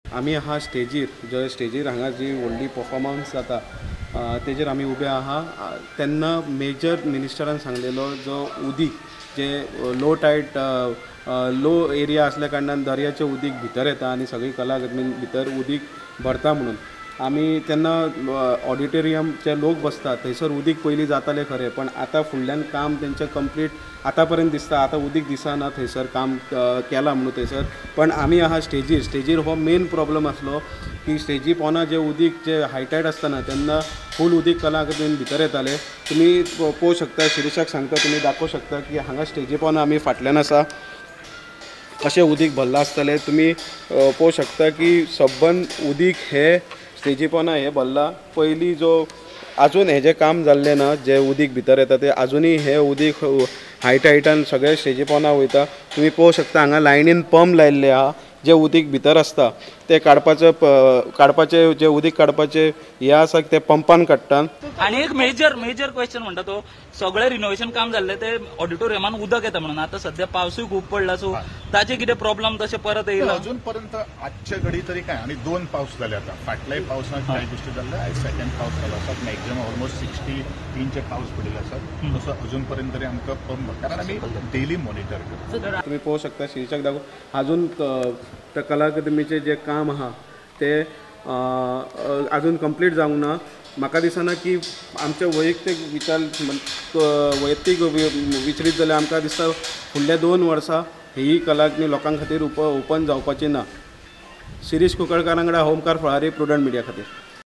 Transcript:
आमी आहा स्टेजीर, जे स्टेजीर हांगा जी व्हडली परफॉर्मन्स जाता तेजेर आमी उबे आहा. तेन्ना मेजर मिनिस्टरान सांगलेलो जो उदीक जे लो टायड लो एरिया आसल्या कारणान दर्याचें उदीक भितर येता आनी सगळी कला अकादमीन भितर उदीक भरता म्हणून आमी तेन्ना ऑडिटोरियम जे लोक बसतात थंयसर उदीक पयलीं जातालें खरें, पण आतां फुडल्यान काम तेंचें कंप्लीट आतां पर्यंत दिसता, आतां उदीक दिसना थंयसर काम केलां म्हणून थंयसर. पण आमी आहा स्टेजीर, स्टेजीर हो मेन प्रॉब्लम आसलो की स्टेजी पोना जे उदीक जे हायटायड आसतना तेन्ना फूल उदीक कला अकादमीन भितर येतालें. तुमी पळोवंक शकता, शिरीषाक सांगता, तुमी दाखोवंक शकता की हांगा स्टेजी पोना आमी फाटल्यान आसा, कशें उदीक भरलां आसतलें. तुमी पळोवंक शकता की सबंद उदीक हे स्टेजी पोना हे भरलां. पयलीं जो आजून हेजें काम जाल्लें ना, जें उदीक भितर येता तें आजुनूय हें उदीक हायटायटान सगळें स्टेजी पोना वयता. तुमी पळोवंक शकता हांगा लायनीन पंप लायिल्ले आहा, जे उदीक भितर आसता ते काडपाचें काडपाचें जे उदीक काडपाचें हें आसा ते पंपान काडटा. आनी एक मेजर मेजर क्वेश्चन म्हणटा तो सगळें रिनोवेशन काम जाल्लें ते ऑडिटोरियमान उदक येता म्हणून, आतां सध्या पावसूय खूब पडला, सो ताचे कितें प्रॉब्लम तशें परत येयला अजून पर्यंत आजच्या घडी तरी काय? आनी 2 पावस जाले आतां, फाटल्याय पावसांत कांय गोश्टी जाल्ले, आयज सेकंड पावस जालो आसा, मॅक्झिमम ऑलमोस्ट 60 इंच पावस पडिल्लो आसा, तसो अजून पर्यंत तरी आमकां पंप, कारण आमी डेली मॉनिटर करता. तुमी पळोवंक शकता शिरीषाक दाखोव, आजून त्या कला अकादमीचें जें काम आहा तें आजून कंप्लीट जावंक ना. म्हाका दिसना की आमचे वैयक्तीक विचार वैयक्तीक विचरीत जाल्यार आमकां दिसता फुडल्या 2 वर्सां ही कला अकादमी लोकां खातीर ओपन जावपाची ना. शिरीष कुंकळकार वांगडा ओमकार फळारी, प्रुडंट मिडिया खातीर.